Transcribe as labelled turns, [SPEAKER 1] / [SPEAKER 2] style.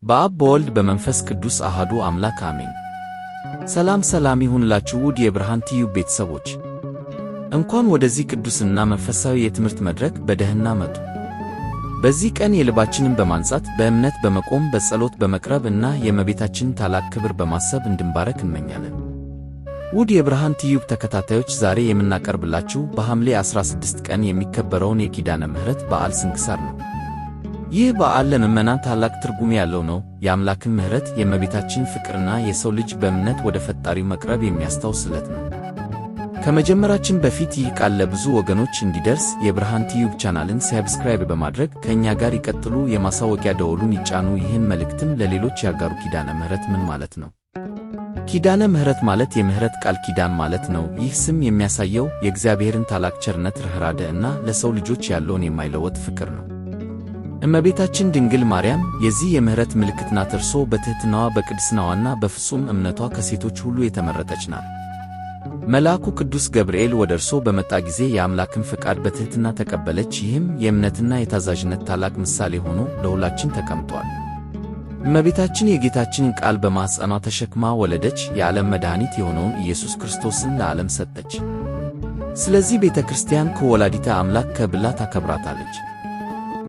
[SPEAKER 1] በአብ በወልድ በመንፈስ ቅዱስ አሐዱ አምላክ አሜን። ሰላም ሰላም ይሁንላችሁ ውድ የብርሃን ቲዩብ ቤተሰቦች፣ እንኳን ወደዚህ ቅዱስና መንፈሳዊ የትምህርት መድረክ በደህና መጡ። በዚህ ቀን የልባችንን በማንጻት፣ በእምነት በመቆም፣ በጸሎት በመቅረብ እና የእመቤታችንን ታላቅ ክብር በማሰብ እንድንባረክ እንመኛለን። ውድ የብርሃን ቲዩብ ተከታታዮች፣ ዛሬ የምናቀርብላችሁ በሐምሌ 16 ቀን የሚከበረውን የኪዳነ ምሕረት በዓል ስንክሳር ነው። ይህ በዓል ለምዕመናን ታላቅ ትርጉም ያለው ነው። የአምላክን ምሕረት፣ የእመቤታችንን ፍቅርና የሰው ልጅ በእምነት ወደ ፈጣሪው መቅረብ የሚያስታውስ ዕለት ነው። ከመጀመራችን በፊት ይህ ቃል ለብዙ ወገኖች እንዲደርስ የብርሃን ቲዩብ ቻናልን subscribe በማድረግ ከእኛ ጋር ይቀጥሉ። የማሳወቂያ ደወሉን ይጫኑ። ይህን መልእክትም ለሌሎች ያጋሩ። ኪዳነ ምሕረት ምን ማለት ነው? ኪዳነ ምሕረት ማለት የምሕረት ቃል ኪዳን ማለት ነው። ይህ ስም የሚያሳየው የእግዚአብሔርን ታላቅ ቸርነት፣ ርኅራኄ እና ለሰው ልጆች ያለውን የማይለወጥ ፍቅር ነው። እመቤታችን ድንግል ማርያም የዚህ የምሕረት ምልክት ናት። እርሶ በትሕትናዋ፣ በቅድስናዋና በፍጹም እምነቷ ከሴቶች ሁሉ የተመረጠች ናት። መልአኩ ቅዱስ ገብርኤል ወደ እርሶ በመጣ ጊዜ የአምላክን ፈቃድ በትሕትና ተቀበለች። ይህም የእምነትና የታዛዥነት ታላቅ ምሳሌ ሆኖ ለሁላችን ተቀምጧል። እመቤታችን የጌታችንን ቃል በማኅፀኗ ተሸክማ ወለደች። የዓለም መድኃኒት የሆነውን ኢየሱስ ክርስቶስን ለዓለም ሰጠች። ስለዚህ ቤተ ክርስቲያን ከወላዲተ አምላክ ከብላ ታከብራታለች።